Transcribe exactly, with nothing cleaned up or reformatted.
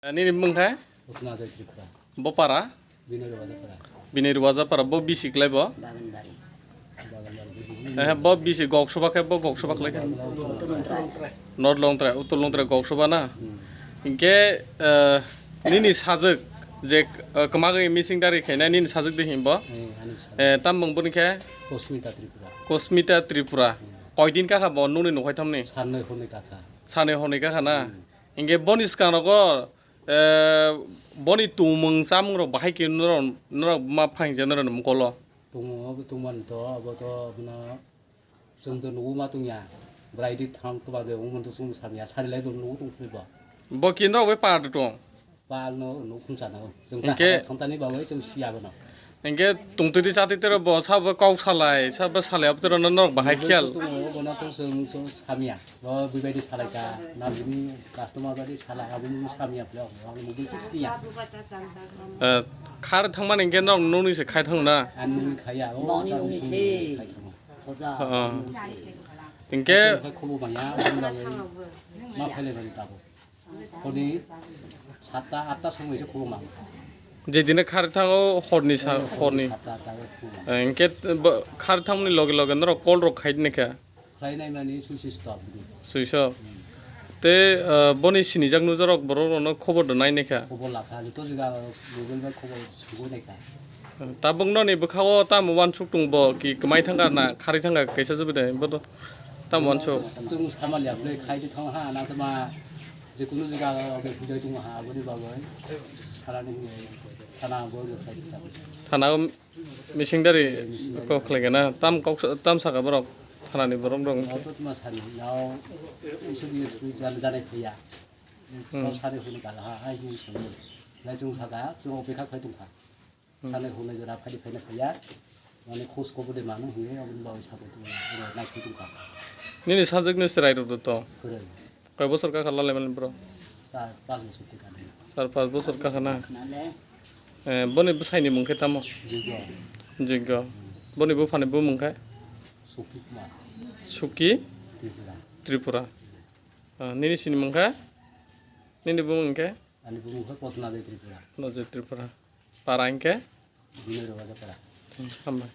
Nini bumung khe? Utnajai Tripura. Bo para? Binoy Rwajapara. Binoy Rwajapara, bo bisi klai bo? Baganbari. Baganbari. Eh, bo bisi goksoba khe, bo goksoba klai khe? Uttor Longtrai. North Longtrai, Uttor Longtrai goksoba na? Hmm. Hinkhe, eh, nini sajwk je, eh, kwmagwi missing dari khaina nini sajwk de himbo? Eh, ani sajwk. Eh, tam bung boni khe? Kosmita Tripura. Kosmita Tripura. Hmm. Koidin kakha bo nuni nukhai thamni? Sanwi hwnwi kakha. Sanwi hwnwi kakha na? Hmm. Hinkhe boni swkangrogo, eh, boni tongmung chamung rok bahai khe norok, norok ma phaingjak norok ni mokolo? Tongmung obo tongmani to, obo to abono chwng to nugwi ma tongya. Bwrwi di thang twma de wngmani to chwng samya, sari lai do nugwi tong philbo. Bo khe norok bai par tong? Par no nuk khum chana o. Chwng ta Hinkhe hai thang tani bagwi chwng siya bono. Hinkhe tongtwtwi chatwi tero bo sabo kok salai, sabo salai abotero no norok bahai khiyal. Tongo, bono to chwng, chwng samya. Bo bui bai di salai ka, na bini customer bai di salai, abo bini samya phle, abo bini si siya. Eh, khar thangmani hinkhe norok nungni se khai thango na? Ang nungni khaya, o Nokni chang nungni sungni se. Khai thango. Khoja, Ah. nungni se. Hinkhe Chwng khai khobo manya, ang bagwi ma phailai bani tabo. Honi satta, atta somoi se khuluma. Jedine khari thango horni sa, horni. Satta, atta khuluma. Eh, hinkhe bo khari thangmani loge loge norok call rok khai dinikha? Khlainai mani switch off. Switch off. Hmm. Te, eh, boni sinijak nujak rok borok rokno khobor do nai naikha? Khobor lakha, joto jaga Google bai khobor sugui naikha. Tabuk noni bwkhao tamo uansuk tong bo ki kwmai thangkha na khari thangkha kaisa jubide bo to tamo uansuk. Chwng samaliya bwlai khai di thang ha na tama je kunu jaga o hudai tong ha aboni bagwi salani hinwi thana bo khai di thang. Thana o missing dari kok khlai gana tam kok tam saka borok thanani borok rok. Auto tuma sani nao isu di isu di jan janai phiya. Hmm. Kau sari huni kala ha ai ni sani. Lai chwng saka chwng opekha khai tong kha. Sanai hwnwi jora phaidi phaina phaiya. Mane khos khobor de mano hiye, aboni bagwi sakwi tongmani, oro naising tongkha. Nini sajwkni chwrairok do to? Kwrwi. Koi bosor kakha lalai mani bro? Char, panch bosor twi kanwi. Char, panch bosor kakha na? Nale. Eh, boni bwsaini mung khe tamo? Jiggo. Jiggo. Boni buphani bumung khe? Suki Kumar. Suki? Tripura. Tripura. Ah, nini sini mung khe? Nini bumung khe? Ani bumung khe Potnajai Tripura. Najai Tripura. Para hinkhe? Binoy Rwajapara. Hmm, hambai.